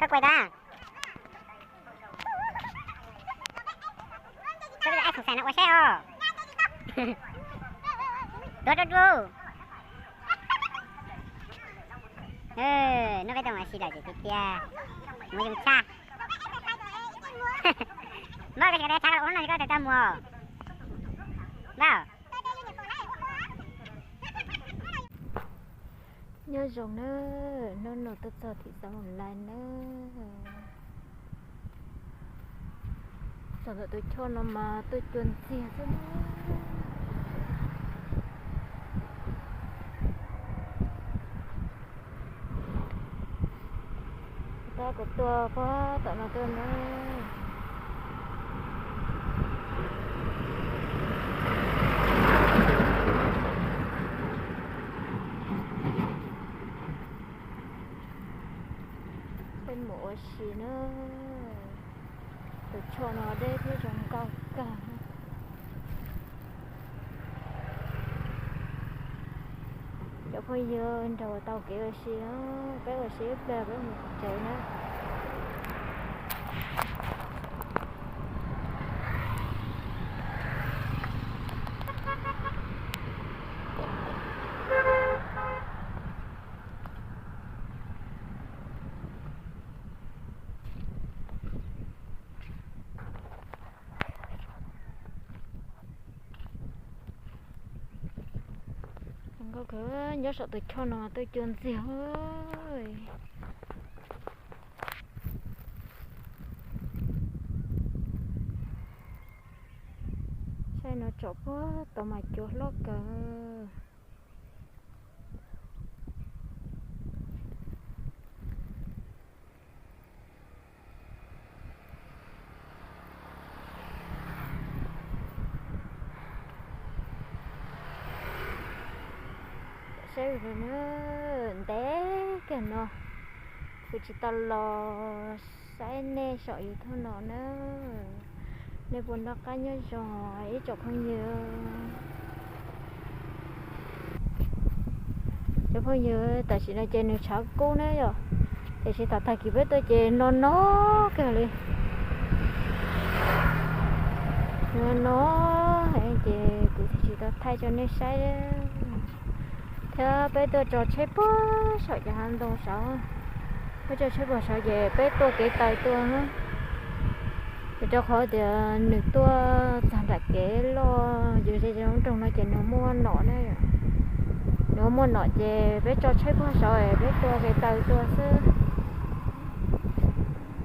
Koj kuaj tas. Koj ab xum xais no ua saib os. Tuav rau dua. Nub peb tuaj mus ua si lawm ces tiag tiag, mus zoo tshaj. Npawg, koj tsis qhia tshaj ua no koj tawm tag mus. Npawg. Nyob zoo nawb, hnub no tuaj txog Thim Xav Moos Lais nawb. Txog ntawm tus choj no mas tuaj cua ntxiag xwb. Tab kuv tuaj puag tom no tuaj na. Peb mus ua si na. Tus choj no deb thiab zoo nkauj kawg. Cov phooj ywg nrog tau kev ua si, peb ua si ib pliag peb mus tsev na. Zoo nkauj kawg, nyob saum tus choj no tuaj cua ntxiag. Saib no tsom puag tod mas cua hlob kawg. Saib ntev kawg no, kuv tsis tau los saib nej saum YouTube no na. Nej puas noj qab nyob zoo ib tsoom phooj ywg? Cov phooj ywg, tam sim no ces nws tshav kub na yom, tiam sis thaum tag kis peb tuaj ces no no kawg li. No no ces kuv tsis tau thaij rau nej saib thiab. Peb tuaj tso tsheb puag saum cov hav ntoo saud, peb tso tsheb puag saud ces peb tuaj kev taw tuaj. Ces rau qhov tias nws tuaj txog nram kev loj yus ze lub nroog no ces nws muaj nom na. Nws muaj nom ces peb tso tsheb puag saud peb tuaj kev taw tuaj xwb.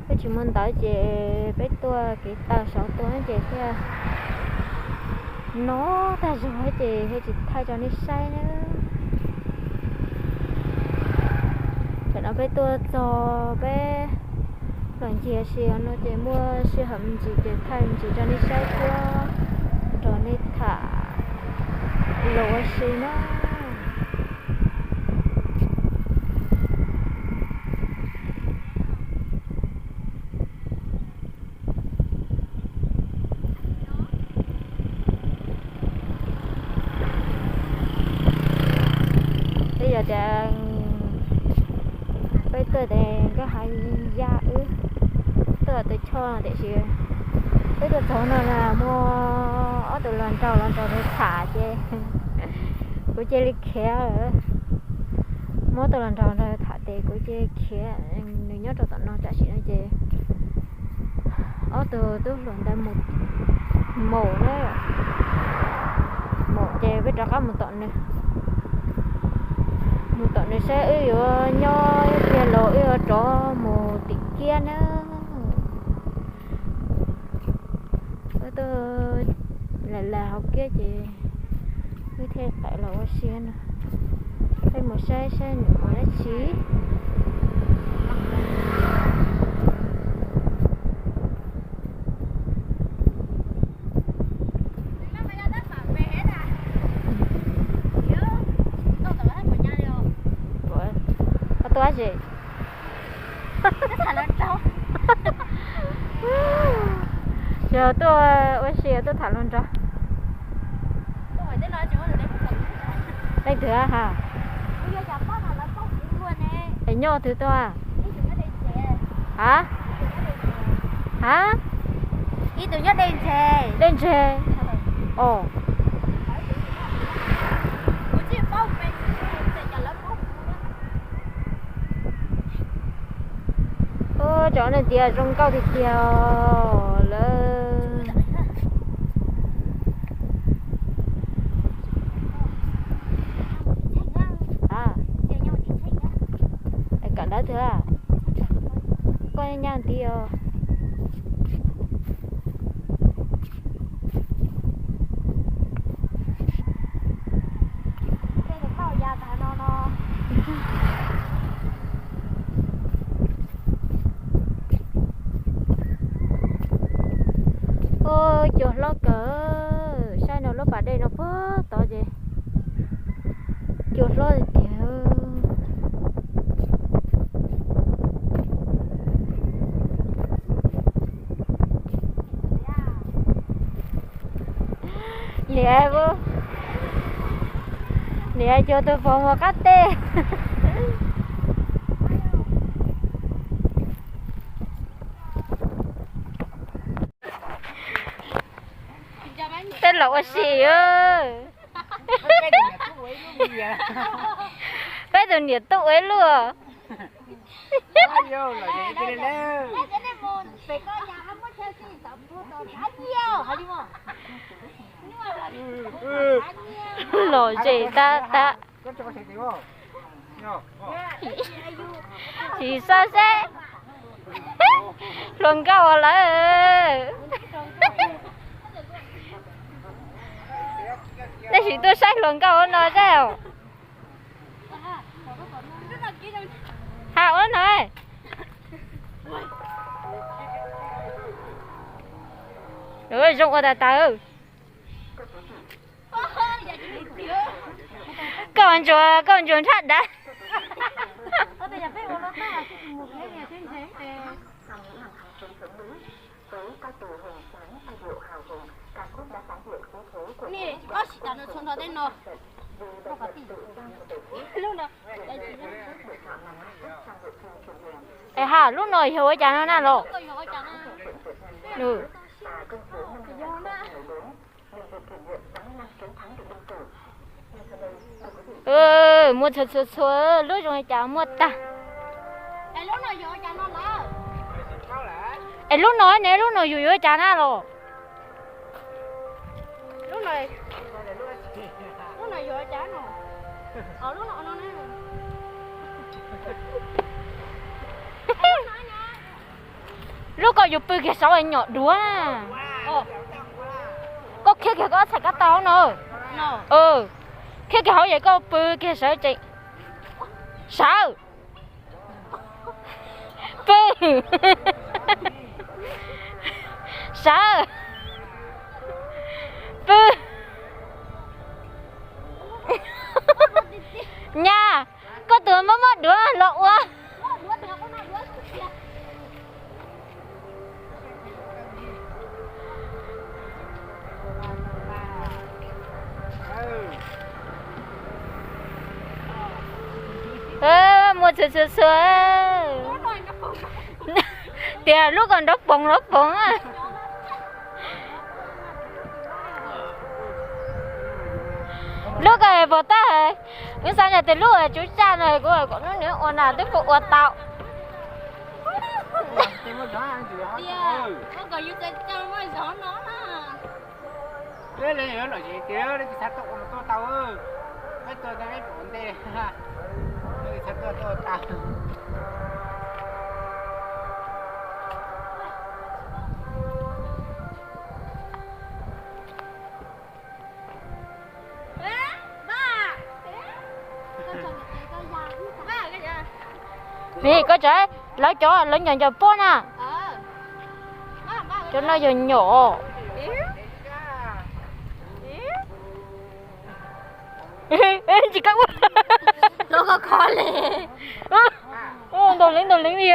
Peb tsis muaj ntawv ces peb tuaj kev taw saud tuaj ces thiaj no tag zog ces thiaj tsis thaij rau nej saib na. Tam no peb tuaj txog peb los ncig si no ces muaj sij hawm me ntsis ces thaij me ntsis rau nej saib thiab nrog nej tham los ua si na. Twb yog tias peb tuaj ces nkaj hav ya wb tuaj tus choj tiam sis peb tuaj txog no na muaj ob tug hluas nraug los nrog tham ces kuv cia li khiav. Muaj ob tug hluas nraug nrog tham ces kuv cia li khiav. Nws nyob rau tom no tam sim no ces ob tug tub hluas ntawd mus na, mus ces peb rov qab mus tom nws, mus tom nws saib wb yuav nyob ib pliag los wb yuav rov mus tim kiab na. Wb tuaj lam lam hauv kiab ces wb thiaj tawm los ua si no. Peb mus saib saib nws mus dab tsi. Koj tuaj dab tsi? Yog tuaj ua si tuaj tham hluas nraug. Leej twg ha? Es nyob twg tuaj? Ha? Ha? Ib tug nyob dej ntseg. Dej ntseg. Os. Ua, cov neeg tiav zoo nkauj tiag tiag lawm. Kam dawb tiag. Koj nyaj ntiv os. Ua, cua hlob kawg, saib no lub pas dej no puag tod ces cua hlob tiag tiag. Niam, niam cua tus pog mus qab teb. Tej laus ua si. Peb tus niam tub ua ib lub. Lom zem tab tab. Sim xav seb hluas nkauj lawm. Tab sis tuaj saib hluas nkauj ua no seb. Ha ua no. Zoo ua tas tas. Koj ntsuag, koj ntsuag nrhab dav. Es ha, lub no yog ua cas no na los? Muaj txhua txhua txhua, lub zoo li cas muaj tag. Es lub no ne, lub no yus yuav ua cas na los? Lub ko yus pw kiag saud nyom duav na. Koj khiav kiag koj ob txhais kab tau no. Khiav kiag hauv es koj pw kiag sawv tsees. Sawv. Pw. Sawv. Pw. Nyab, koj tus mob mob duav los ua. Muaj txhua txhua txhua. Tias lub ko nrov poog nrov poog. Lub ko pom tab, wb xav tias lub tsub tsaj no kuv kom lub nws ua na twb puas ua tau. Nim koj tsav, lawv cov lawv nyom nyom pob na. Cov no yog nyom. Tsis kab ua. Ntaus leev ntaus leev li.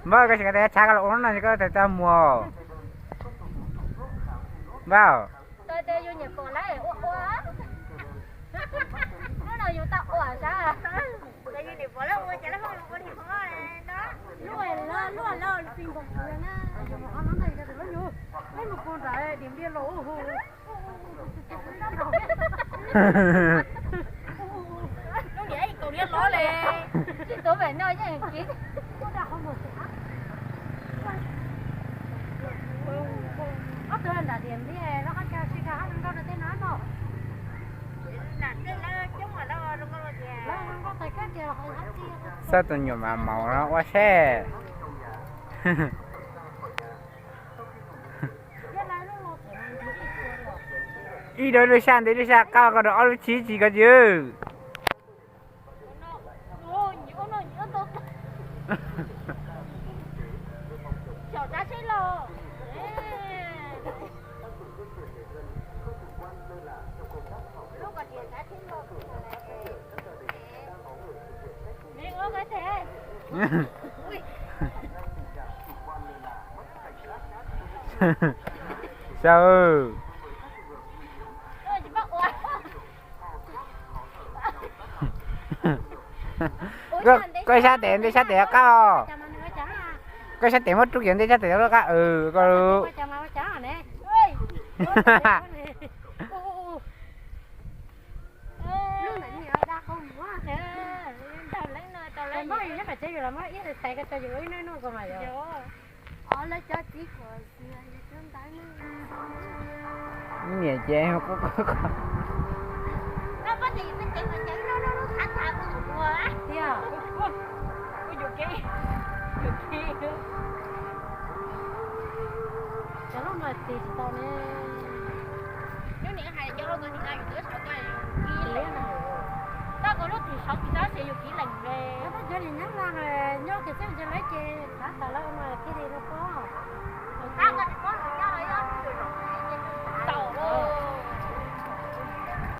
Npawg, koj tsis ko tas tshav ko los ua no koj tas txaj muag. Npawg. Lub niam kaus liab lov le. Tsis tuav pem no yeej kiv. Ob tug nram tiam ntiag lawv qhov chaw sib kawg hab zoo nkauj rau tej no no. Xab tus nyuam mas maum no ua seb. Ib rau lub sab ntev lub sab qab ko rau ob lub tshib tsis ko tsis. Sau. Koj sab tes ntej sab tes qab os. Koj sab tes muab rub kiag ntej sab tes rov qab, koj. Niam ces Cov lub no tis tsis tau ne. Koj lub tis saud tis tab sis yus kiv lees le. Nyob tias xwb ntshe lawv ces xav tas lawv mas thiaj li rau pob.